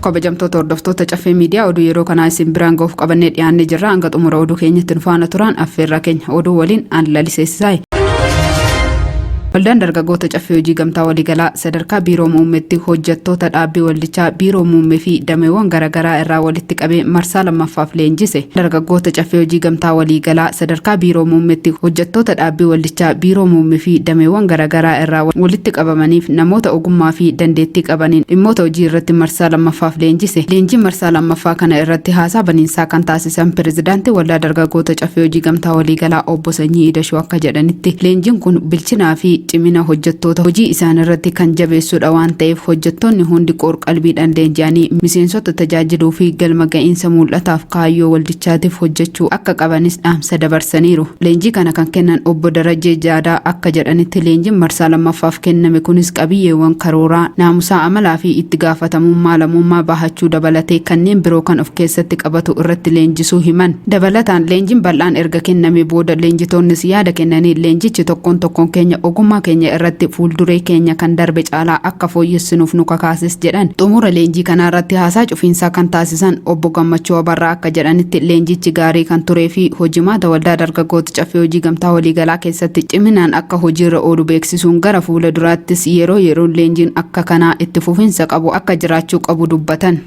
Kabajamtoota hordoftoota Caffee Miidiyaa, oduu yeroo kanaa isin biraan gahuuf qabannee dhiyaannee jirra. Hanga xumura oduu keenyatti nu faana turaan affeerraa keenya. Oduu waliin aan laliseessisaay. Waldaan dargaggoota Caffee Hojii Gamtaa Waliigalaa sadarkaa Biiroo Muummeetti hojjettoota dhaabbii waldichaa Biiroo Muummee fi dameewwan garaagaraa irraa walitti qabee marsaa lammaffaaf leenjise. Dargaggoota Caffee Hojii Gamtaa Waliigalaa sadarkaa Biiroo Muummeetti hojjettoota dhaabbii waldichaa Biiroo Muummee fi dameewwan garaagaraa irraa walitti qabamaniif namoota ogummaa fi dandeettii qabaniin dhimmoota hojii irratti marsaa lammaffaaf leenjise. Leenjii marsaa lammaffaa kana irratti haasaa baniinsaa kan taasisan Pirezidaantii Waldaa Dargaggoota Caffee Hojii Gamtaa Waliigalaa Obbo Sanyii Idashuu akka jedhanitti, leenjiin kun bilchinaa fi cimina hojjettoota hojii isaan irratti kan jabeessudha waan ta'eef, hojjettoonni hundi qoor-qalbiidhaan leenji'anii miseensota tajaajiluu fi galma ga'iinsa mul'ataaf kaayyoo waldichaatiif hojjechuu akka qabanis dhaamsa dabarsaniiru. Leenjii kana kan kennan Obbo Darajjee Jaadaa akka jedhanitti, leenjiin marsaa lammaffaaf kenname kunis qabiyyeewwan karooraa, naamusaa, amalaa fi itti gaafatamummaa lammummaa bahachuu dabalatee kanneen biroo kan of keessatti qabatu irratti leenjisuu himan. Dabalataan leenjiin bal'aan erga kennamee booda leenjitoonnis yaada kennanii, leenjichi tokkoon tokkoon keenya ogummaa keenya irratti fuulduree keenya kan darbe caalaa akka fooyyessinuuf nu kakaases jedhan. Xumura leenjii kanaa irratti haasaa cufiinsaa kan taasisan Obbo Gammachuu Abarraa akka jedhanitti, leenjichi gaarii kan turee fi hojimaata Waldaa Dargaggoota Caffee Hojii Gamtaa Waliigalaa keessatti ciminaan akka hojiirra oolu beeksisuun, gara fuula duraattis yeroo yeroon leenjiin akka kanaa itti fufinsa qabu akka jiraachuu qabu dubbatan.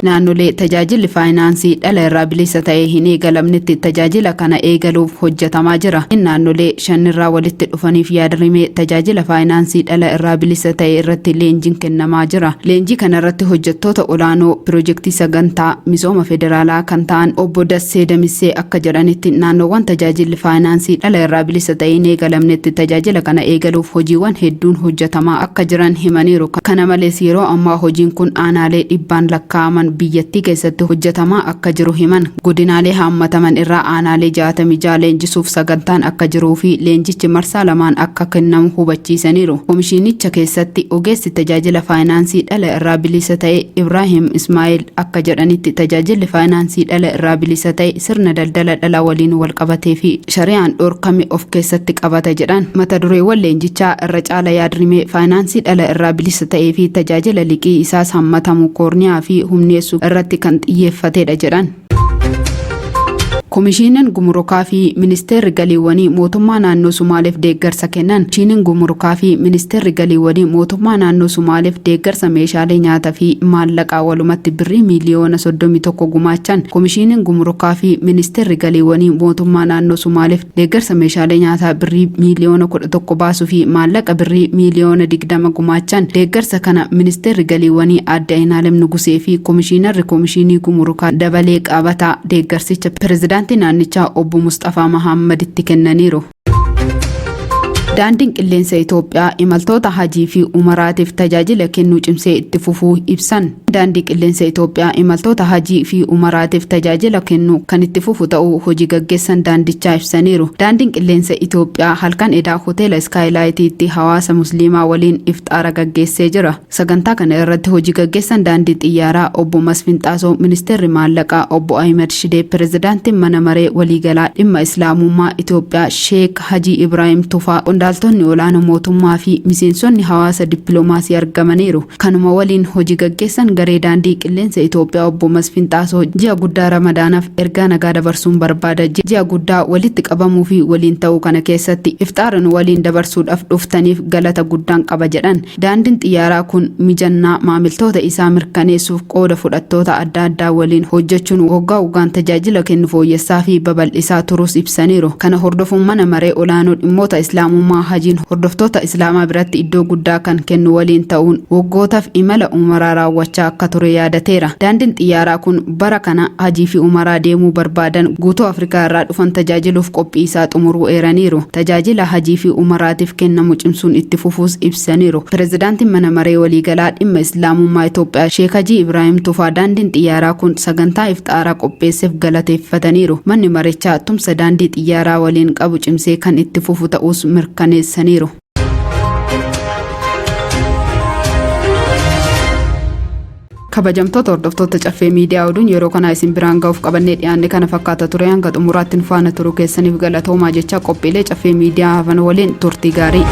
Naannolee tajaajilli faayinaansii dhala irraa bilisa ta'e hin eegalamnetti tajaajila kana eegaluuf hojjetamaa jira. Naannolee shanirraa walitti dhufaniif yaadrimee tajaajila faayinaansii dhala irraa bilisa ta'e irratti leenjiin kennamaa jira. Leenjii kana irratti hojjettoota olaanoo pirojektii sagantaa misooma federaalaa kan ta'an Obbo Dassee Damissee akka jedhanitti, naannoowwan tajaajilli faayinaansii dhala irraa bilisa ta'e hin eegalamnetti tajaajila kana eegaluuf hojiiwwan hedduun hojjetamaa akka jiran himaniiru. Kana malees yeroo ammaa hojiin kun aanaalee dhibbaan lakkaa'aman biyyattii keessatti hojjetamaa akka jiru himan. Godinaalee haammataman irraa aanaalee 66 leenjisuuf sagantaan akka jiruu fi leenjichi marsaa lamaan akka kennamu hubachiisaniiru. Komishiinicha keessatti ogeessi tajaajila faayinaansii dhala irraa bilisa ta'e Ibraahim Ismaa'eel akka jedhanitti, tajaajilli faayinaansii dhala irraa bilisa ta'e sirna daldala dhala waliin wal qabatee fi shari'aan dhorkame of keessatti qabata jedhan. Mata dureewwan leenjichaa irra caala yaadrimee faayinaansii dhala irraa bilisa ta'ee fi tajaajila liqii isaas hammatamu koorniyaa fi humneessuu irratti kan xiyyeeffatedha jedhan. Komishiiniin Gumurukaa fi Ministeerri Galiiwwanii mootummaa naannoo Sumaaleef deeggarsa kennan. Komishiiniin Gumurukaa fi Ministeerri Galiiwwanii mootummaa naannoo Sumaaleef deeggarsa meeshaalee nyaataa fi maallaqaa walumatti birrii miiliyoona 31 gumaachan. Komishiiniin Gumurukaa fi Ministeerri Galiiwwanii mootummaa naannoo Sumaaleef deeggarsa meeshaalee nyaataa birrii miiliyoona 11 baasuu fi maallaqa birrii miiliyoona 20 gumaachan. Deeggarsa kana Ministeerri Galiiwwanii Aadde Ayinaalem Nugusee fi Komishiinarri Komishiinii Gumurukaa Dabalee Qaabataa deeggarsicha pirezidaantii naannichaa Obbo Musxafaa Mahaammaditti kennaniiru. Daandiin Qilleensa Itoophiyaa imaltoota hajii fi umaraatiif tajaajila kennuu cimsee itti fufuu ibsan. Daandii Qilleensa Itoophiyaa imaltoota hajii fi umaraatiif tajaajila kennuu kan itti fufu ta'uu hojii gaggeessan daandichaa ibsaniiru. Daandiin Qilleensa Itoophiyaa halkan edaa hoteela Iskaayilaayitiitti hawaasa Musliimaa waliin ifxaara gaggeessee jira. Sagantaa kana irratti hojii gaggeessan daandii xiyyaaraa Obbo Masfin Xaasoo, Ministeerri Maallaqaa Obbo Ahimed Shidee, Pirezidaantiin Mana Maree Waliigalaa Dhimma Islaamummaa Itoophiyaa Sheek Hajii Ibraahim Tufaa, qondaaltonni olaanoo mootummaa fi miseensonni hawaasa dippiloomaasii argamaniiru. Kanuma waliin hojii gaggeessan garee Daandii Qilleensa Itoophiyaa Obbo Masfin Xaasoo, ji'a guddaa Ramadaanaaf ergaa nagaa dabarsuun barbaada. Ji'a guddaa walitti qabamuu fi waliin ta'uu kana keessatti ifxaara nu waliin dabarsuudhaaf dhuftaniif galata guddaan qaba jedhan. Daandiin xiyyaaraa kun mijannaa maamiltoota isaa mirkaneessuuf qooda fudhattoota adda addaa waliin hojjechuun waggaa waggaan tajaajila kennu fooyyessaa fi babal'isaa turuus ibsaniiru. Kana hordofuun Mana Maree Olaanoo Dhimmoota Islaamummaa hajiin hordoftoota Islaamaa biratti iddoo guddaa kan kennu waliin ta'uun waggootaaf imala umaraa raawwachaa akka ture yaadateera. Daandiin xiyyaaraa kun bara kana hajii fi umaraa deemuu barbaadan guutuu Afrikaa irraa dhufan tajaajiluuf qophii isaa xumuruu eeraniiru. Tajaajila hajii fi umaraatiif kennamu cimsuun itti fufuus ibsaniiru. Pirezidaantiin Mana Maree Waliigalaa Dhimma Islaamummaa Itoophiyaa Sheek Hajii Ibraahim Tufaa daandiin xiyyaaraa kun sagantaa ifxaaraa qopheesseef galateeffataniiru. Manni marichaa tumsa daandii xiyyaaraa waliin qabu cimsee kan itti fufu ta'uus mirkaneessaniiru. Kabajamtoota hordoftoota Caffee Miidiyaa, oduun yeroo kanaa isin biraan ga'uuf qabannee dhiyaanne kana fakkaata ture. Hanga xumuraatti nu faana turuu keessaniif galatoomaa jecha, qophiilee Caffee Miidiyaa hafan waliin turtii gaarii.